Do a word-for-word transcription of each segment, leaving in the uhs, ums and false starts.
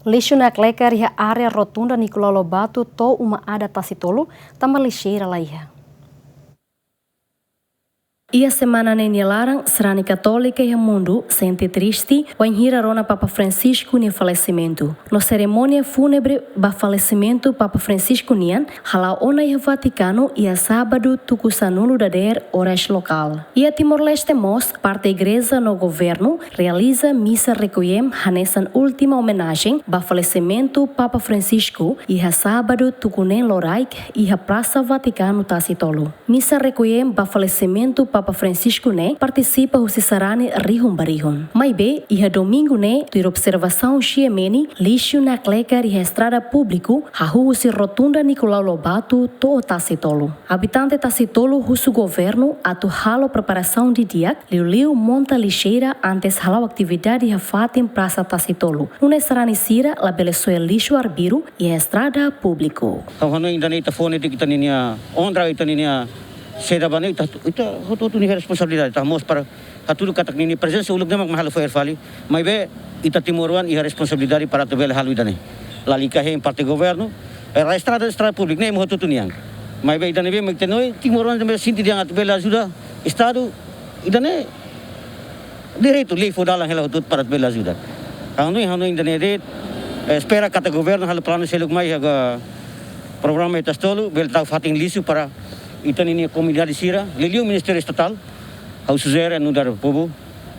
Lixu naklekar iha área Rotunda Nicolau Lobato to'o uma adat Tasitolu, tanba lixeira laiha. Iha semana ne'e nia laran, sarani katólika iha mundu sente triste wainhira rona Papa Francisco nia falesimentu. No serimónia fúnebre ba falesimentu Papa Francisco nian hala'o ona iha Vatikanu iha sábadu tuku sanulu dadeer oras lokál. Iha Timor-Leste mós, parte igreja no governu realiza misa requiem hanesan última omenajen ba falesimentu Papa Francisco iha sábadu tuku neen loraik iha Prasa Vatikanu Tasitolu. Misa requiem ba falesimentu Papa Francisco ne'e partisipa husi sarani rihun ba rihun. Maibé, iha domingu ne'e, tuir observasaun G M N, lixu naklekar iha estrada públiku, hahú husi Rotunda Nicolau Lobato to'o Tasitolu. Abitante Tasitolu husu governu atu halo preparasaun didi'ak, liuliu monta lixeira antes hala'o atividade iha fatin Prasa Tasitolu. Nune'e sarani sira labele soe lixu arbiru iha estrada públiku. Ha'u hanoin ida-ne'e ita fó netik ita-nia onra, ita-nia seda ba ne'e, ita, ita hotu-hotu nia responsabilidade, ita mós para hatudu katak ninia prezensa uluk ne'e mak mai halo fo'er fali, maibé ita timoroan iha responsabilidade para atu bele halo ida-ne'e. Lalika hein parte governu, eh, estrada, estrada públiku ne'e ema hotu-hotu nian. Maibé ida-ne'ebé mak ita hanoin, timoroan ne'ebé sente di'ak atu bele ajuda Estadu, ida-ne'e direitu, lei fó dalan hela hotu-hotu para atu bele ajuda. Ha'u hanoin, ha'u hanoin ida-ne'e de'it, eh, espera katak governu halo planu seluk mai iha programa iha Tasitolu, bele tau fatin lixu para ita-nia komunidade sira, liuliu Ministériu Estatál, ha'u sujere nu'udar povu,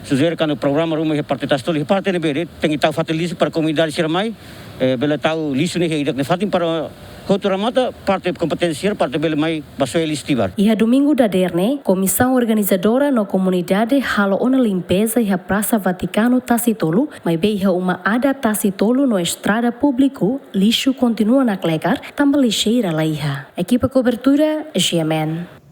sujere kuandu programa ruma iha parte Tasitolu, iha parte ne'ebé de'it, tenke tau fatin lixu para komunidade sira mai, eh, bele tau lixu ne'e iha ida-ne'e fatin para hotu remata parte kompeténsia sira, para atu bele mai ba soe lixu tibar. Iha domingu dadeer ne'e, komisaun organizadora no komunidade halo ona limpeza iha Prasa Vatikanu Tasitolu, maibé iha uma adat Tasitolu no estrada públiku, lixu kontinua naklekar, tanba lixeira laiha. Ekipa kobertura, G M N.